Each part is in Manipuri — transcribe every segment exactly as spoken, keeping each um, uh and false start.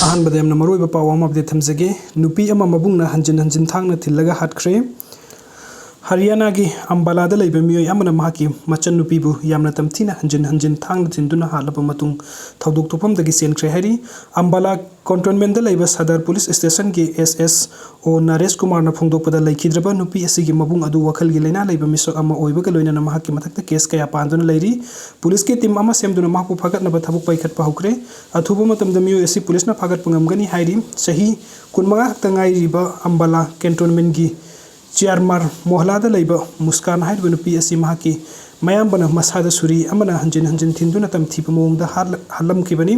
ꯑꯍꯥꯟꯕꯗ ꯌꯥꯝꯅ ꯃꯔꯨꯑꯣꯏꯕ ꯄꯥꯎ ꯑꯃ update ꯊꯝꯖꯒꯦ꯫ ꯅꯨꯄꯤ ꯑꯃ ꯃꯕꯨꯡꯅ ꯍꯟꯖꯤꯟ ꯍꯟꯖꯤꯟ ꯊꯥꯡꯅ ꯊꯤꯜꯂꯒ ꯍꯥꯠꯈ꯭ꯔꯦ꯫ ꯍꯔꯤꯌꯥꯅꯥꯒꯤ ꯑꯝꯕꯥꯂꯥꯗ ꯂꯩꯕ ꯃꯤꯑꯣꯏ ꯑꯃꯅ ꯃꯍꯥꯛꯀꯤ ꯃꯆꯟꯅꯨꯄꯤꯕꯨ ꯌꯥꯝꯅ ꯇꯝꯊꯤꯅ ꯍꯟꯖꯤꯟ ꯍꯟꯖꯤꯟ ꯊꯥꯡꯅ ꯊꯤꯟꯗꯨꯅ ꯍꯥꯠꯂꯕ ꯃꯇꯨꯡ ꯊꯧꯗꯣꯛ ꯊꯣꯛꯐꯝꯗꯒꯤ ꯆꯦꯟꯈ꯭ꯔꯦ ꯍꯥꯏꯔꯤ꯫ ꯑꯝꯕꯥꯂꯥ ꯀꯦꯟꯇꯣꯟꯃꯦꯟꯗ ꯂꯩꯕ Sadar police ꯁ꯭ꯇꯦꯁꯟꯒꯤ S S O ꯅꯔꯦꯁ ꯀꯨꯃꯥꯔꯅ ꯐꯣꯡꯗꯣꯛꯄꯗ, ꯂꯩꯈꯤꯗ꯭ꯔꯕ ꯅꯨꯄꯤ ꯑꯁꯤꯒꯤ ꯃꯕꯨꯡ ꯑꯗꯨ ꯋꯥꯈꯜꯒꯤ ꯂꯥꯏꯅꯥ ꯂꯩꯕ ꯃꯤꯁꯛ ꯑꯃ ꯑꯣꯏꯕꯒ ꯂꯣꯏꯅꯅ ꯃꯍꯥꯛꯀꯤ ꯃꯊꯛꯇ case ꯀꯌꯥ ꯄꯥꯟꯗꯨꯅ ꯂꯩꯔꯤ꯫ ꯄꯨꯂꯤꯁꯀꯤ team ꯑꯃ ꯁꯦꯝꯗꯨꯅ ꯃꯍꯥꯛꯄꯨ ꯐꯥꯒꯠꯅꯕ ꯊꯕꯛ ꯄꯥꯏꯈꯠꯄ ꯍꯧꯈ꯭ꯔꯦ꯫ ꯑꯊꯨꯕ ꯃꯇꯝꯗ ꯃꯤꯑꯣꯏ ꯑꯁꯤ ꯄꯨꯂꯤꯁꯅ ꯐꯥꯒꯠꯄ ꯉꯝꯒꯅꯤ ꯍꯥꯏꯔꯤ꯫ ꯆꯍꯤ ꯀꯨꯟꯃꯉꯥ ꯈꯛꯇ ꯉꯥꯏꯔꯤꯕ ꯑꯝꯕꯥꯂꯥ ꯀꯦꯟꯇꯣꯟꯃꯦꯟꯒꯤ ꯆꯤꯌꯥꯔꯃꯥꯔ ꯃꯣꯍꯂꯥꯗ ꯂꯩꯕ ꯃꯨꯁꯀꯥꯟ ꯍꯥꯏꯔꯤꯕ ꯅꯨꯄꯤ ꯑꯁꯤ ꯃꯍꯥꯛꯀꯤ ꯃꯌꯥꯝꯕꯅ ꯃꯁꯥꯗ ꯁꯨꯔꯤ ꯑꯃꯅ ꯍꯟꯖꯤꯟ ꯍꯟꯖꯤꯟ ꯊꯤꯟꯗꯨꯅ ꯇꯝꯊꯤꯕ ꯃꯑꯣꯡꯗ ꯍꯥꯠꯂ-, ꯍꯥꯠꯂꯝꯈꯤꯕꯅꯤ꯫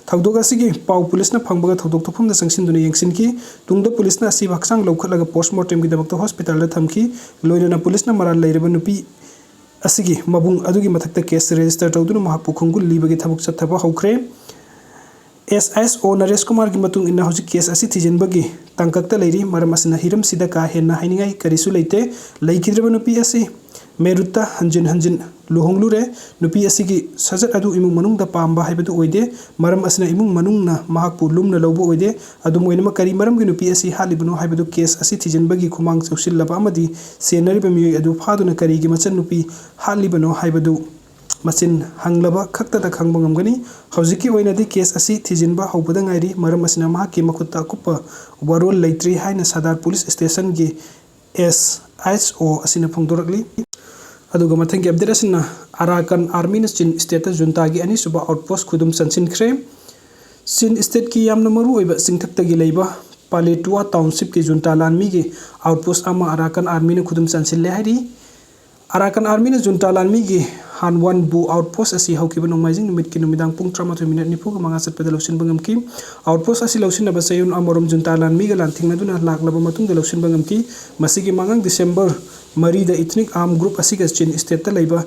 ꯊꯧꯗꯣꯛ ꯑꯁꯤꯒꯤ ꯄꯥꯎ ꯄꯨꯂꯤꯁꯅ ꯐꯪꯕꯒ ꯊꯧꯗꯣꯛ ꯊꯣꯛꯐꯝꯗ ꯆꯪꯁꯤꯟꯗꯨꯅ ꯌꯦꯡꯁꯤꯟꯈꯤ꯫ ꯇꯨꯡꯗ ꯄꯨꯂꯤꯁꯅ ꯑꯁꯤꯕ ꯍꯛꯆꯥꯡ ꯂꯧꯈꯠꯂꯒ postmortemꯒꯤꯗꯃꯛꯇ hospitalꯗ ꯊꯝꯈꯤ꯫ ꯂꯣꯏꯅꯅ ꯄꯨꯂꯤꯁꯅ ꯃꯔꯥꯜ ꯂꯩꯔꯕ ꯅꯨꯄꯤ ꯑꯁꯤꯒꯤ ꯃꯕꯨꯡ ꯑꯗꯨꯒꯤ ꯃꯊꯛꯇ case register ꯇꯧꯗꯨꯅ ꯃꯍꯥꯛꯄꯨ ꯈꯣꯡꯒꯨꯜ ꯂꯤꯕꯒꯤ ꯊꯕꯛ ꯆꯠꯊꯕ ꯍꯧꯈ꯭ꯔꯦ꯫ S S O ꯅꯔꯦꯁ ꯀꯨꯃꯥꯔꯒꯤ ꯃꯇꯨꯡ ꯏꯟꯅ ꯍꯧꯖꯤꯛ case ꯑꯁꯤ ꯊꯤꯖꯤꯟꯕꯒꯤ ꯇꯥꯡꯀꯛꯇ ꯂꯩꯔꯤ꯫ ꯃꯔꯝ ꯑꯁꯤꯅ ꯍꯤꯔꯝꯁꯤꯗ ꯀꯥ ꯍꯦꯟꯅ ꯍꯥꯏꯅꯤꯡꯉꯥꯏ ꯀꯔꯤꯁꯨ ꯂꯩꯇꯦ꯫ ꯂꯩꯈꯤꯗ꯭ꯔꯕ ꯅꯨꯄꯤ ꯑꯁꯤ ꯃꯦꯔꯨꯠꯇ ꯍꯟꯖꯤꯟ ꯍꯟꯖꯤꯟ ꯂꯨꯍꯣꯡꯂꯨꯔꯦ꯫ ꯅꯨꯄꯤ ꯑꯁꯤꯒꯤ ꯁꯥꯖꯠ ꯑꯗꯨ ꯏꯃꯨꯡ ꯃꯅꯨꯡꯗ ꯄꯥꯝꯕ ꯍꯥꯏꯕꯗꯨ ꯑꯣꯏꯗꯦ꯫ ꯃꯔꯝ ꯑꯁꯤꯅ ꯏꯃꯨꯡ ꯃꯅꯨꯡꯅ ꯃꯍꯥꯛꯄꯨ ꯂꯨꯝꯅ ꯂꯧꯕ ꯑꯣꯏꯗꯦ꯫ ꯑꯗꯨꯝ ꯑꯣꯏꯅꯃꯛ, ꯀꯔꯤ ꯃꯔꯝꯒꯤ ꯅꯨꯄꯤ ꯑꯁꯤ ꯍꯥꯠꯂꯤꯕꯅꯣ ꯍꯥꯏꯕꯗꯨ case ꯑꯁꯤ ꯊꯤꯖꯤꯟꯕꯒꯤ ꯈꯨꯃꯥꯡ ꯆꯥꯎꯁꯤꯜꯂꯕ ꯑꯃꯗꯤ ꯁꯦꯟꯅꯔꯤꯕ ꯃꯤꯑꯣꯏ ꯑꯗꯨ ꯐꯥꯗꯨꯅ ꯀꯔꯤꯒꯤ ꯃꯆꯟꯅꯨꯄꯤ ꯍꯥꯠꯂꯤꯕꯅꯣ ꯍꯥꯏꯕꯗꯨ ꯃꯆꯤꯟ ꯍꯪꯂꯕ ꯈꯛꯇꯗ ꯈꯪꯕ ꯉꯝꯒꯅꯤ꯫ ꯍꯧꯖꯤꯛꯀꯤ ꯑꯣꯏꯅꯗꯤ case ꯑꯁꯤ ꯊꯤꯖꯤꯟꯕ ꯍꯧꯕꯗ ꯉꯥꯏꯔꯤ꯫ ꯃꯔꯝ ꯑꯁꯤꯅ ꯃꯍꯥꯛꯀꯤ ꯃꯈꯨꯠꯇ ꯑꯀꯨꯞꯄ ꯋꯥꯔꯣꯜ ꯂꯩꯇ꯭ꯔꯤ ꯍꯥꯏꯅ ꯁꯗꯥꯔ ꯄꯨꯂꯤꯁ ꯁ꯭ꯇꯦꯁꯟꯒꯤ S H O ꯑꯁꯤꯅ ꯐꯣꯡꯗꯣꯔꯛꯂꯤ꯫ ꯑꯗꯨꯒ ꯃꯊꯪꯒꯤ update ꯑꯁꯤꯅ ꯑꯔꯥꯀꯥꯟ ꯑꯥꯔꯃꯤꯅ ꯆꯤꯟ ꯁ꯭ꯇꯦꯠꯇ ꯖꯨꯟꯇꯥꯒꯤ ꯑꯅꯤꯁꯨꯕ outpost ꯈꯨꯗꯨꯝ ꯆꯟꯁꯤꯟꯈ꯭ꯔꯦ꯫ ꯆꯤꯟ ꯁ꯭ꯇꯦꯠꯀꯤ ꯌꯥꯝꯅ ꯃꯔꯨꯑꯣꯏꯕ ꯆꯤꯡꯊꯛꯇꯒꯤ ꯂꯩꯕ ꯄꯥꯂꯦꯇꯨꯋꯥ ꯇꯥꯎꯟꯁꯤꯞꯀꯤ ꯖꯨꯟꯇꯥ ꯂꯥꯟꯃꯤꯒꯤ outpost ꯑꯃ ꯑꯔꯥꯀꯥꯟ ꯑꯥꯔꯃꯤꯅ ꯈꯨꯗꯨꯝ ꯆꯟꯁꯤꯜꯂꯦ ꯍꯥꯏꯔꯤ꯫ ꯑꯔꯥꯀꯥꯟ ꯑꯥꯔꯃꯤꯅ ꯖꯨꯟꯇꯥ ꯂꯥꯟꯃꯤꯒꯤ ꯍꯥꯟꯋꯥꯟꯕꯨ outpost ꯑꯁꯤ ꯍꯧꯈꯤꯕ ꯅꯣꯡꯃꯥꯏꯖꯤꯡ ꯅꯨꯃꯤꯠꯀꯤ ꯅꯨꯃꯤꯗꯥꯡ ꯄꯨꯡ ꯇꯔꯥꯃꯥꯊꯣꯏ ꯃꯤꯅꯠ ꯅꯤꯐꯨꯒ ꯃꯉꯥ ꯆꯠꯄꯗ ꯂꯧꯁꯤꯟꯕ ꯉꯝꯈꯤ꯫ Outpost ꯑꯁꯤ ꯂꯧꯁꯤꯟꯅꯕ ꯆꯌꯣꯜ ꯑꯃꯔꯣꯝ ꯖꯨꯟꯇꯥ ꯂꯥꯟꯃꯤꯒ ꯂꯥꯟꯊꯦꯡꯅꯗꯨꯅ ꯂꯥꯛꯂꯕ ꯃꯇꯨꯡꯗ ꯂꯧꯁꯤꯟꯕ ꯉꯝꯈꯤ꯫ ꯃꯁꯤꯒꯤ ꯃꯉꯥꯡ December ꯃꯔꯤꯗ ethnic armed group ꯑꯁꯤꯒ ꯆꯤꯟ ꯁ꯭ꯇꯦꯠꯇ ꯂꯩꯕ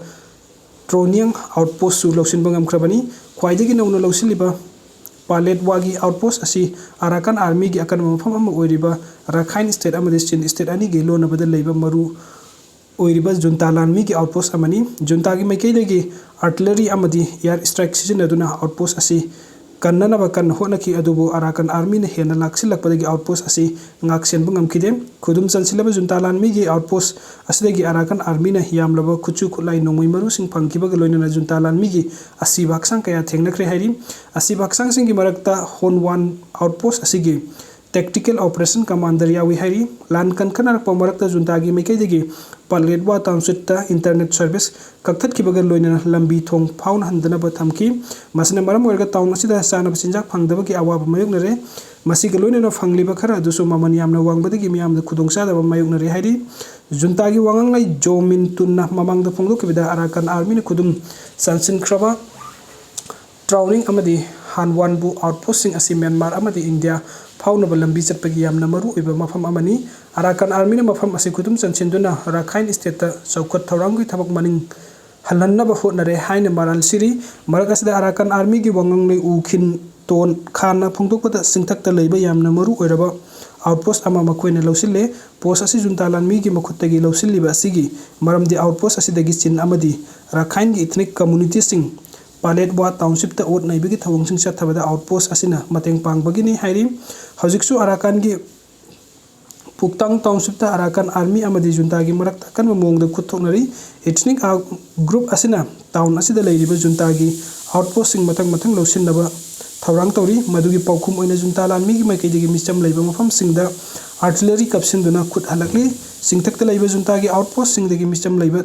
ꯇ꯭ꯔꯣꯅꯤꯌꯥꯡ outpostꯁꯨ ꯂꯧꯁꯤꯟꯕ ꯉꯝꯈ꯭ꯔꯕꯅꯤ꯫ ꯈ꯭ꯋꯥꯏꯗꯒꯤ ꯅꯧꯅ ꯂꯧꯁꯤꯜꯂꯤꯕ ꯄꯥꯂꯦꯠꯋꯥꯒꯤ outpost ꯑꯁꯤ ꯑꯔꯥꯀꯥꯟ ꯑꯥꯔꯃꯤꯒꯤ ꯑꯀꯟꯕ ꯃꯐꯝ ꯑꯃ ꯑꯣꯏꯔꯤꯕ ꯔꯥꯈꯥꯏꯟ ꯁ꯭ꯇꯦꯠ ꯑꯃꯗꯤ ꯆꯤꯟ ꯁ꯭ꯇꯦꯠ ꯑꯅꯤꯒꯤ ꯂꯣꯟꯅꯕꯗ ꯂꯩꯕ ꯃꯔꯨ ꯑꯣꯏꯔꯤꯕ ꯖꯨꯟꯇꯥ ꯂꯥꯟꯃꯤꯒꯤ outpost ꯑꯃꯅꯤ꯫ ꯖꯨꯟꯇꯥꯒꯤ ꯃꯥꯏꯀꯩꯗꯒꯤ artillery ꯑꯃꯗꯤ air strike ꯁꯤꯖꯤꯟꯅꯗꯨꯅ outpost ꯑꯁꯤ ꯀꯟꯅꯅꯕ ꯀꯟꯅ ꯍꯣꯠꯅꯈꯤ, ꯑꯗꯨꯕꯨ ꯑꯔꯥꯀꯥꯟ ꯑꯥꯔꯃꯤꯅ ꯍꯦꯟꯅ ꯂꯥꯛꯁꯤꯜꯂꯛꯄꯗꯒꯤ ꯑꯥꯎꯠꯄꯣꯁ ꯑꯁꯤ ꯉꯥꯛꯁꯦꯟꯕ ꯉꯝꯈꯤꯗꯦ꯫ ꯈꯨꯗꯨꯝ ꯆꯟꯁꯤꯜꯂꯕ ꯖꯨꯟꯇꯥ ꯂꯥꯟꯃꯤꯒꯤ ꯑꯥꯎꯠꯄꯣꯁ ꯑꯁꯤꯗꯒꯤ ꯑꯔꯥꯀꯥꯟ ꯑꯥꯔꯃꯤꯅ ꯌꯥꯝꯂꯕ ꯈꯨꯠꯁꯨ ꯈꯨꯠꯂꯥꯏ ꯅꯣꯡꯃꯩ ꯃꯔꯨꯁꯤꯡ ꯐꯪꯈꯤꯕꯒ ꯂꯣꯏꯅꯅ ꯖꯨꯟꯇꯥ ꯂꯥꯟꯃꯤꯒꯤ ꯑꯁꯤꯕ ꯍꯛꯆꯥꯡ ꯀꯌꯥ ꯊꯦꯡꯅꯈ꯭ꯔꯦ ꯍꯥꯏꯔꯤ꯫ ꯑꯁꯤꯕ ꯍꯛꯆꯥꯡꯁꯤꯡꯒꯤ ꯃꯔꯛꯇ ꯍꯣꯟꯋꯥꯟ ꯑꯥꯎꯠꯄꯣꯁ ꯑꯁꯤꯒꯤ ꯇꯦꯛꯇꯤꯀꯦꯜ ꯑꯣꯄꯔꯦꯁꯟ ꯀꯃꯥꯟꯗꯔ ꯌꯥꯎꯏ ꯍꯥꯏꯔꯤ꯫ ꯂꯥꯟ ꯀꯟꯈꯠꯅꯔꯛꯄ ꯃꯔꯛꯇ ꯖꯨꯟꯇꯥꯒꯤ ꯃꯥꯏꯀꯩꯗꯒꯤ ꯄꯥꯂꯦꯠꯋꯥ ꯇꯥꯎꯟꯁꯤꯞꯇ ꯏꯟꯇꯔꯅꯦꯠ ꯁꯔꯚꯤꯁ ꯀꯛꯊꯠꯈꯤꯕꯒ ꯂꯣꯏꯅꯅ ꯂꯝꯕꯤ ꯊꯣꯡ ꯐꯥꯎꯅꯍꯟꯗꯅꯕ ꯊꯝꯈꯤ꯫ ꯃꯁꯤꯅ ꯃꯔꯝ ꯑꯣꯏꯔꯒ ꯇꯥꯎꯟ ꯑꯁꯤꯗ ꯆꯥꯅꯕ ꯆꯤꯟꯖꯥꯛ ꯐꯪꯗꯕꯒꯤ ꯑꯋꯥꯕ ꯃꯥꯌꯣꯛꯅꯔꯦ꯫ ꯃꯁꯤꯒ ꯂꯣꯏꯅꯅ ꯐꯪꯂꯤꯕ ꯈꯔ ꯑꯗꯨꯁꯨ ꯃꯃꯜ ꯌꯥꯝꯅ ꯋꯥꯡꯕꯗꯒꯤ ꯃꯤꯌꯥꯝꯗ ꯈꯨꯗꯣꯡꯆꯥꯗꯕ ꯃꯥꯌꯣꯛꯅꯔꯦ ꯍꯥꯏꯔꯤ꯫ ꯖꯨꯟꯇꯥꯒꯤ ꯋꯥꯉꯥꯡꯂꯣꯏ ꯖꯣ ꯃꯤꯟ ꯇꯨꯟꯅ ꯃꯃꯥꯡꯗ ꯐꯣꯡꯗꯣꯛꯈꯤꯕꯗ ꯑꯔꯥꯀꯥꯟ ꯑꯥꯔꯃꯤꯅ ꯈꯨꯗꯨꯝ ꯆꯟꯁꯤꯟꯈ꯭ꯔꯕ ꯇ꯭ꯔꯥꯎꯅꯤꯡ ꯑꯃꯗꯤ ꯍꯥꯟꯋꯥꯟꯕꯨ ꯑꯥꯎꯠꯄꯣꯁꯁꯤꯡ ꯑꯁꯤ ꯃ꯭ꯌꯥꯟꯃꯥꯔ ꯑꯃꯗꯤ ꯏꯟꯗꯤꯌꯥ ꯐꯥꯎꯅꯕ ꯂꯝꯕꯤ ꯆꯠꯄꯒꯤ ꯌꯥꯝꯅ ꯃꯔꯨ ꯑꯣꯏꯕ ꯃꯐꯝ ꯑꯃꯅꯤ꯫ ꯑꯔꯥꯀꯥꯟ ꯑꯥꯔꯃꯤꯅ ꯃꯐꯝ ꯑꯁꯤ ꯈꯨꯗꯨꯝ ꯆꯟꯁꯤꯟꯗꯨꯅ ꯔꯥꯈꯥꯏꯟ ꯁ꯭ꯇꯦꯠꯇ ꯆꯥꯎꯈꯠ ꯊꯧꯔꯥꯡꯒꯤ ꯊꯕꯛ ꯃꯅꯤꯡ ꯍꯜꯍꯟꯅꯕ ꯍꯣꯠꯅꯔꯦ ꯍꯥꯏꯅ ꯃꯔꯥꯜ ꯁꯤꯔꯤ꯫ ꯃꯔꯛ ꯑꯁꯤꯗ ꯑꯔꯥꯀꯥꯟ ꯑꯥꯔꯃꯤꯒꯤ ꯋꯥꯉꯥꯡꯂꯣꯏ ꯎ ꯈꯤꯟ ꯇꯣꯟ ꯈꯥꯟꯅ ꯐꯣꯡꯗꯣꯛꯄꯗ ꯆꯤꯡꯊꯛꯇ ꯂꯩꯕ ꯌꯥꯝꯅ ꯃꯔꯨ ꯑꯣꯏꯔꯕ ꯑꯥꯎꯠꯄꯣꯁ ꯑꯃ ꯃꯈꯣꯏꯅ ꯂꯧꯁꯤꯜꯂꯦ꯫ ꯄꯣꯁ ꯑꯁꯤ ꯖꯨꯟꯇꯥ ꯂꯥꯟꯃꯤꯒꯤ ꯃꯈꯨꯠꯇꯒꯤ ꯂꯧꯁꯤꯜꯂꯤꯕ ꯑꯁꯤꯒꯤ ꯃꯔꯝꯗꯤ ꯑꯥꯎꯠꯄꯣꯁ ꯑꯁꯤꯗꯒꯤ ꯆꯤꯟ ꯑꯃꯗꯤ ꯔꯥꯈꯥꯏꯟꯒꯤ ꯏꯊꯅꯤꯛ ꯀꯝꯃꯨꯅꯤꯇꯤꯁꯤꯡ ꯄꯥꯂꯦꯠꯋꯥ ꯇꯥꯎꯟꯁꯤꯞꯇ ꯑꯣꯠ ꯅꯩꯕꯒꯤ ꯊꯧꯑꯣꯡꯁꯤꯡ ꯆꯠꯊꯕꯗ ꯑꯥꯎꯠꯄꯣꯁ ꯑꯁꯤꯅ ꯃꯇꯦꯡ ꯄꯥꯡꯕꯒꯤꯅꯤ ꯍꯥꯏꯔꯤ꯫ ꯍꯧꯖꯤꯛꯁꯨ ꯑꯔꯥꯀꯥꯟꯒꯤ ꯄꯨꯛꯇꯥꯡ ꯇꯥꯎꯟꯁꯤꯞꯇ ꯑꯔꯥꯀꯥꯟ ꯑꯥꯔꯃꯤ ꯑꯃꯗꯤ ꯖꯨꯟꯇꯥꯒꯤ ꯃꯔꯛꯇ ꯑꯀꯟꯕ ꯃꯑꯣꯡꯗ ꯈꯨꯠ ꯊꯣꯛꯅꯔꯤ꯫ ꯏꯊꯅꯤꯛ ꯒ꯭ꯔꯨꯞ ꯑꯁꯤꯅ ꯇꯥꯎꯟ ꯑꯁꯤꯗ ꯂꯩꯔꯤꯕ ꯖꯨꯟꯇꯥꯒꯤ ꯑꯥꯎꯠꯄꯣꯁꯁꯤꯡ ꯃꯊꯪ ꯃꯊꯪ ꯂꯧꯁꯤꯟꯅꯕ ꯊꯧꯔꯥꯡ ꯇꯧꯔꯤ꯫ ꯃꯗꯨꯒꯤ ꯄꯥꯎꯈꯨꯝ ꯑꯣꯏꯅ ꯖꯨꯟꯇꯥ ꯂꯥꯟꯃꯤꯒꯤ ꯃꯥꯏꯀꯩꯗꯒꯤ ꯃꯤꯆꯝ ꯂꯩꯕ ꯃꯐꯝꯁꯤꯡꯗ ꯑꯥꯔꯇꯤꯂꯔꯤ ꯀꯥꯞꯁꯤꯟꯗꯨꯅ ꯈꯨꯠ ꯍꯜꯂꯛꯂꯤ꯫ ꯆꯤꯡꯊꯛꯇ ꯂꯩꯕ ꯖꯨꯟꯇꯥꯒꯤ ꯑꯥꯎꯠꯄꯣꯁꯁꯤꯡꯗꯒꯤ ꯃꯤꯆꯝ ꯂꯩꯕ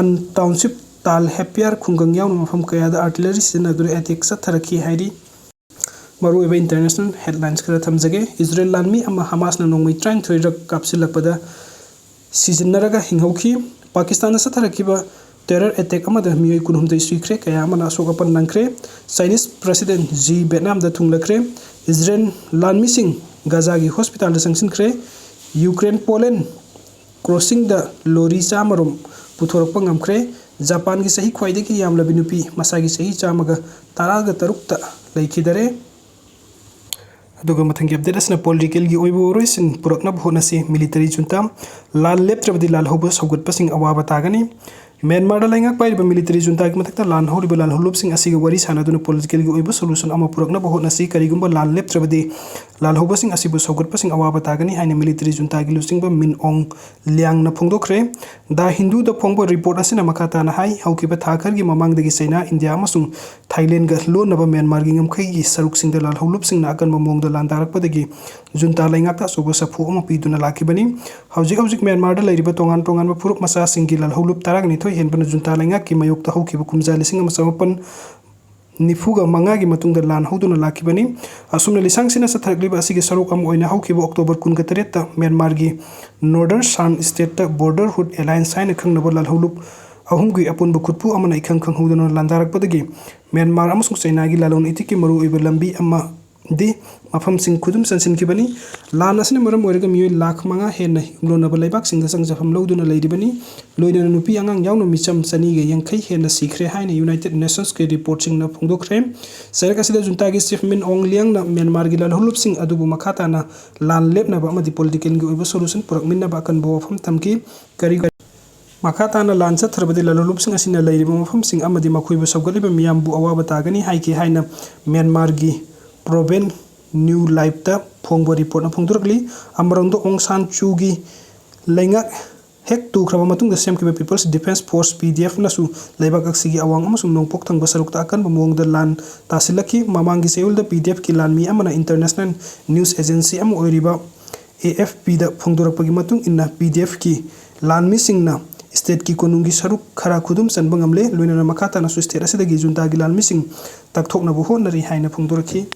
ꯑꯟ ꯇꯥꯎꯟꯁꯤꯞ ꯇꯥꯜ ꯍꯦꯄꯤꯌꯥꯔ ꯈꯨꯡꯒꯪ ꯌꯥꯎꯅ ꯃꯐꯝ ꯀꯌꯥꯗ ꯑꯥꯔꯇꯤꯂꯔꯤ ꯁꯤꯖꯤꯟꯅꯗꯨꯅ ꯑꯦꯇꯦꯛ ꯆꯠꯊꯔꯛꯈꯤ ꯍꯥꯏꯔꯤ꯫ ꯃꯔꯨꯑꯣꯏꯕ ꯏꯟꯇꯔꯅꯦꯁꯅꯦꯜ ꯍꯦꯗꯂꯥꯏꯟꯁ ꯈꯔ ꯊꯝꯖꯒꯦ꯫ ꯏꯖꯔꯦꯜ ꯂꯥꯟꯃꯤ ꯑꯃ ꯍꯃꯥꯁꯅ ꯅꯣꯡꯃꯩ ꯇꯔꯥꯅꯤꯊꯣꯏꯔꯛ ꯀꯥꯞꯁꯤꯜꯂꯛꯄꯗ ꯁꯤꯖꯤꯟꯅꯔꯒ ꯍꯤꯡꯍꯧꯈꯤ꯫ ꯄꯥꯀꯤꯁꯇꯥꯟꯗ ꯆꯠꯊꯔꯛꯈꯤꯕ ꯇꯦꯔꯔ ꯑꯦꯇꯦꯛ ꯑꯃꯗ ꯃꯤꯑꯣꯏ ꯀꯨꯟꯍꯨꯝꯗꯣꯏ ꯁꯤꯈ꯭ꯔꯦ, ꯀꯌꯥ ꯑꯃꯅ ꯑꯁꯣꯛ ꯑꯄꯟ ꯅꯪꯈ꯭ꯔꯦ꯫ ꯆꯥꯏꯅꯤꯁ ꯄ꯭ꯔꯁꯤꯗꯦꯟ ꯖꯤ ꯚꯦꯠꯅꯥꯝꯗ ꯊꯨꯡꯂꯈ꯭ꯔꯦ꯫ ꯏꯖꯔꯦꯜ ꯂꯥꯟꯃꯤꯁꯤꯡ ꯒꯥꯖꯥꯒꯤ ꯍꯣꯁꯄꯤꯇꯥꯜꯗ ꯆꯪꯁꯤꯟꯈ꯭ꯔꯦ꯫ ꯌꯨꯀ꯭ꯔꯦꯟ ꯄꯣꯂꯦꯟ ꯀ꯭ꯔꯣꯁꯤꯡꯗ ꯂꯣꯔꯤ ꯆꯥꯝꯃꯔꯣꯝ ꯄꯨꯊꯣꯔꯛꯄ ꯉꯝꯈ꯭ꯔꯦ꯫ ꯖꯄꯥꯟꯒꯤ ꯆꯍꯤ ꯈ꯭ꯋꯥꯏꯗꯒꯤ ꯌꯥꯝꯂꯕꯤ ꯅꯨꯄꯤ ꯃꯁꯥꯒꯤ ꯆꯍꯤ ꯆꯥꯝꯃꯒ ꯇꯔꯥꯒ ꯇꯔꯨꯛꯇ ꯂꯩꯈꯤꯗꯔꯦ꯫ ꯑꯗꯨꯒ ꯃꯊꯪꯒꯤ ꯑꯞꯗꯦꯠ ꯑꯁꯤꯅ ꯄꯣꯂꯤꯇꯤꯀꯦꯜꯒꯤ ꯑꯣꯏꯕ ꯋꯥꯔꯣꯏꯁꯤꯟ ꯄꯨꯔꯛꯅꯕ ꯍꯣꯠꯅꯁꯤ꯫ ꯃꯤꯂꯤꯇꯔꯤ ꯖꯨꯟꯇꯥ ꯂꯥꯟ ꯂꯦꯞꯇ꯭ꯔꯕꯗꯤ ꯂꯥꯜꯍꯧꯕ ꯁꯧꯒꯠꯄꯁꯤꯡ ꯑꯋꯥꯕ ꯇꯥꯒꯅꯤ꯫ ꯃ꯭ꯌꯥꯟꯃꯥꯔꯗ ꯂꯩꯉꯥꯛ ꯄꯥꯏꯔꯤꯕ ꯃꯤꯂꯤꯇꯔꯤ ꯖꯨꯟꯇꯥꯒꯤ ꯃꯊꯛꯇ ꯂꯥꯟ ꯍꯧꯔꯤꯕ ꯂꯥꯜꯍꯧꯂꯨꯞꯁꯤꯡ ꯑꯁꯤꯒ ꯋꯥꯔꯤ ꯁꯥꯟꯅꯗꯨꯅ ꯄꯣꯂꯤꯇꯤꯀꯦꯜꯒꯤ ꯑꯣꯏꯕ ꯁꯣꯂꯨꯁꯟ ꯑꯃ ꯄꯨꯔꯛꯅꯕ ꯍꯣꯠꯅꯁꯤ꯫ ꯀꯔꯤꯒꯨꯝꯕ ꯂꯥꯟ ꯂꯦꯞꯇ꯭ꯔꯕꯗꯤ ꯂꯥꯜꯍꯧꯕꯁꯤꯡ ꯑꯁꯤꯕꯨ ꯁꯧꯒꯠꯄꯁꯤꯡ ꯑꯋꯥꯕ ꯇꯥꯒꯅꯤ ꯍꯥꯏꯅ ꯃꯤꯂꯤꯇꯔꯤ ꯖꯨꯟꯇꯥꯒꯤ ꯂꯨꯆꯤꯡꯕ ꯃꯤꯟ ꯑꯣꯡ ꯂꯤꯌꯥꯡꯅ ꯐꯣꯡꯗꯣꯛꯈ꯭ꯔꯦ꯫ ꯗ ꯍꯤꯟꯗꯨꯗ ꯐꯣꯡꯕ ꯔꯤꯄꯣꯔꯠ ꯑꯁꯤꯅ ꯃꯈꯥ ꯇꯥꯅ ꯍꯥꯏ, ꯍꯧꯈꯤꯕ ꯊꯥ ꯈꯔꯒꯤ ꯃꯃꯥꯡꯗꯒꯤ ꯆꯩꯅꯥ, ꯏꯟꯗꯤꯌꯥ ꯑꯃꯁꯨꯡ ꯊꯥꯏꯂꯦꯟꯒ ꯂꯣꯟꯅꯕ ꯃ꯭ꯌꯥꯟꯃꯥꯔꯒꯤ ꯉꯝꯈꯩꯒꯤ ꯁꯔꯨꯛꯁꯤꯡꯗ ꯂꯥꯜꯍꯧꯂꯨꯞꯁꯤꯡꯅ ꯑꯀꯟꯕ ꯃꯑꯣꯡꯗ ꯂꯥꯟꯗꯥꯔꯛꯄꯗꯒꯤ ꯖꯨꯟꯇꯥ ꯂꯩꯉꯥꯛꯇ ꯑꯆꯧꯕ ꯁꯥꯐꯨ ꯑꯃ ꯄꯤꯗꯨꯅ ꯂꯥꯛꯈꯤꯕꯅꯤ꯫ ꯍꯧꯖꯤꯛ ꯍꯧꯖꯤꯛ ꯃ꯭ꯌꯥꯟꯃꯥꯔꯗ ꯂꯩꯔꯤꯕ ꯇꯣꯉꯥꯟ ꯇꯣꯉꯥꯟꯕ ꯐꯨꯔꯨꯞ ꯃꯆꯥꯁꯤꯡꯒꯤ ꯂꯥꯜꯍꯧꯂꯨꯞ ꯇꯔꯥꯒ ꯅꯤꯊꯣꯏ ꯍꯦꯟꯕꯅ ꯖꯨꯟꯇꯥ ꯂꯩꯉꯥꯛꯀꯤ ꯃꯥꯌꯣꯛꯇ ꯍꯧꯈꯤꯕ ꯀꯨꯝꯖꯥ ꯂꯤꯁꯤꯡ ꯑꯃ ꯆꯃꯥꯄꯟ ꯅꯤꯐꯨꯒ ꯃꯉꯥꯒꯤ ꯃꯇꯨꯡꯗ ꯂꯥꯟ ꯍꯧꯗꯨꯅ ꯂꯥꯛꯈꯤꯕꯅꯤ꯫ ꯑꯁꯨꯝꯅ ꯂꯤꯁꯥꯡ ꯁꯤꯠꯅ ꯆꯠꯊꯔꯛꯂꯤꯕ ꯑꯁꯤꯒꯤ ꯁꯔꯨꯛ ꯑꯃ ꯑꯣꯏꯅ ꯍꯧꯈꯤꯕ ꯑꯣꯛꯇꯣꯕꯔ ꯀꯨꯟꯒ ꯇꯔꯦꯠꯇ ꯃ꯭ꯌꯥꯟꯃꯥꯔꯒꯤ ꯅꯣꯔꯗꯔꯟ ꯁꯥꯟ ꯁ꯭ꯇꯦꯠꯇ ꯕꯣꯔꯗꯔꯍꯨꯗ ꯑꯦꯂꯥꯏꯟꯁ ꯍꯥꯏꯅ ꯈꯪꯅꯕ ꯂꯥꯜꯍꯧꯂꯨꯞ ꯑꯍꯨꯝꯒꯤ ꯑꯄꯨꯟꯕ ꯈꯨꯠꯄꯨ ꯑꯃꯅ ꯏꯈꯪ ꯈꯪꯍꯧꯗꯅ ꯂꯥꯟꯗꯥꯔꯛꯄꯗꯒꯤ ꯃ꯭ꯌꯥꯟꯃꯥꯔ ꯑꯃꯁꯨꯡ ꯆꯩꯅꯥꯒꯤ ꯂꯂꯣꯟ ꯏꯇꯤꯛꯀꯤ ꯃꯔꯨꯑꯣꯏꯕ ꯂꯝꯕꯤ ꯑꯃꯗꯤ ꯃꯐꯝꯁꯤꯡ ꯈꯨꯗꯨꯝ ꯆꯟꯁꯤꯟꯈꯤꯕꯅꯤ꯫ ꯂꯥꯟ ꯑꯁꯤꯅ ꯃꯔꯝ ꯑꯣꯏꯔꯒ ꯃꯤꯑꯣꯏ ꯂꯥꯈ ꯃꯉꯥ ꯍꯦꯟꯅ ꯌꯨꯝꯂꯣꯟꯅꯕ ꯂꯩꯕꯥꯛꯁꯤꯡꯗ ꯆꯪꯖꯐꯝ ꯂꯧꯗꯨꯅ ꯂꯩꯔꯤꯕꯅꯤ꯫ ꯂꯣꯏꯅꯅ ꯅꯨꯄꯤ ꯑꯉꯥꯡ ꯌꯥꯎꯅ ꯃꯤꯆꯝ ꯆꯅꯤꯒ ꯌꯥꯡꯈꯩ ꯍꯦꯟꯅ ꯁꯤꯈ꯭ꯔꯦ ꯍꯥꯏꯅ ꯌꯨꯅꯥꯏꯇꯦꯗ ꯅꯦꯁꯟꯁꯀꯤ ꯔꯤꯄꯣꯔꯠꯁꯤꯡꯅ ꯐꯣꯡꯗꯣꯛꯈ꯭ꯔꯦ꯫ ꯆꯩꯔꯛ ꯑꯁꯤꯗ ꯖꯨꯟꯇꯥꯒꯤ ꯆꯤꯐ ꯃꯤꯟ ꯑꯣꯡ ꯂꯤꯌꯥꯡꯅ ꯃ꯭ꯌꯥꯟꯃꯥꯔꯒꯤ ꯂꯥꯜꯍꯧꯂꯨꯞꯁꯤꯡ ꯑꯗꯨꯕꯨ ꯃꯈꯥ ꯇꯥꯅ ꯂꯥꯟ ꯂꯦꯞꯅꯕ ꯑꯃꯗꯤ ꯄꯣꯂꯤꯇꯤꯀꯦꯜꯒꯤ ꯑꯣꯏꯕ ꯁꯣꯂꯨꯁꯟ ꯄꯨꯔꯛꯃꯤꯟꯅꯕ ꯑꯀꯟꯕ ꯋꯥꯐꯝ ꯊꯝꯈꯤ꯫ ꯀꯔꯤ ꯃꯈꯥ ꯇꯥꯅ ꯂꯥꯟ ꯆꯠꯊꯔꯕꯗꯤ ꯂꯥꯜꯍꯧꯂꯨꯞꯁꯤꯡ ꯑꯁꯤꯅ ꯂꯩꯔꯤꯕ ꯃꯐꯝꯁꯤꯡ ꯑꯃꯗꯤ ꯃꯈꯣꯏꯕꯨ ꯁꯧꯒꯠꯂꯤꯕ ꯃꯤꯌꯥꯝꯕꯨ ꯑꯋꯥꯕ ꯇꯥꯒꯅꯤ ꯍꯥꯏꯈꯤ ꯍꯥꯏꯅ ꯃ꯭ꯌꯥꯟꯃꯥꯔꯒꯤ ꯄ꯭ꯔꯣꯕꯦꯟ ꯅ꯭ꯌꯨ ꯂꯥꯏꯐꯇ ꯐꯣꯡꯕ ꯔꯤꯄꯣꯔꯠꯅ ꯐꯣꯡꯗꯣꯔꯛꯂꯤ꯫ ꯑꯃꯔꯣꯝꯗ ꯑꯣꯡ ꯁꯥꯟ ꯆꯨꯒꯤ ꯂꯩꯉꯥꯛ ꯍꯦꯛ ꯇꯨꯈ꯭ꯔꯕ ꯃꯇꯨꯡꯗ ꯁꯦꯝꯈꯤꯕ ꯄꯤꯄꯜꯁ ꯗꯤꯐꯦꯟꯁ ꯐꯣꯔꯁ, ꯄꯤ ꯗꯤ ꯑꯦꯐꯅꯁꯨ ꯂꯩꯕꯥꯛ ꯑꯁꯤꯒꯤ ꯑꯋꯥꯡ ꯑꯃꯁꯨꯡ ꯅꯣꯡꯄꯣꯛ ꯊꯪꯕ ꯁꯔꯨꯛꯇ ꯑꯀꯟꯕ ꯃꯑꯣꯡꯗ ꯂꯥꯟ ꯇꯥꯁꯤꯜꯂꯛꯈꯤ꯫ ꯃꯃꯥꯡꯒꯤ ꯆꯌꯣꯜꯗ ꯄꯤ ꯗꯤ ꯑꯦꯐꯀꯤ ꯂꯥꯟꯃꯤ ꯑꯃꯅ ꯏꯟꯇꯔꯅꯦꯁꯅꯦꯜ ꯅ꯭ꯌꯨꯁ ꯑꯦꯖꯦꯟꯁꯤ ꯑꯃ ꯑꯣꯏꯔꯤꯕ ꯑꯦ ꯑꯦꯐ ꯄꯤꯗ ꯐꯣꯡꯗꯣꯔꯛꯄꯒꯤ ꯃꯇꯨꯡ ꯏꯟꯅ, ꯄꯤ ꯗꯤ ꯑꯦꯐꯀꯤ ꯂꯥꯟꯃꯤꯁꯤꯡꯅ ꯁ꯭ꯇꯦꯠꯀꯤ ꯀꯣꯅꯨꯡꯒꯤ ꯁꯔꯨꯛ ꯈꯔ ꯈꯨꯗꯨꯝ ꯆꯟꯕ ꯉꯝꯂꯦ, ꯂꯣꯏꯅꯅ ꯃꯈꯥ ꯇꯥꯅꯁꯨ ꯁ꯭ꯇꯦꯠ ꯑꯁꯤꯗꯒꯤ ꯖꯨꯟꯇꯥꯒꯤ ꯂꯥꯟꯃꯤꯁꯤꯡ ꯇꯛꯊꯣꯛꯅꯕ ꯍꯣꯠꯅꯔꯤ ꯍꯥꯏꯅ ꯐꯣꯡꯗꯣꯔꯛꯈꯤ꯫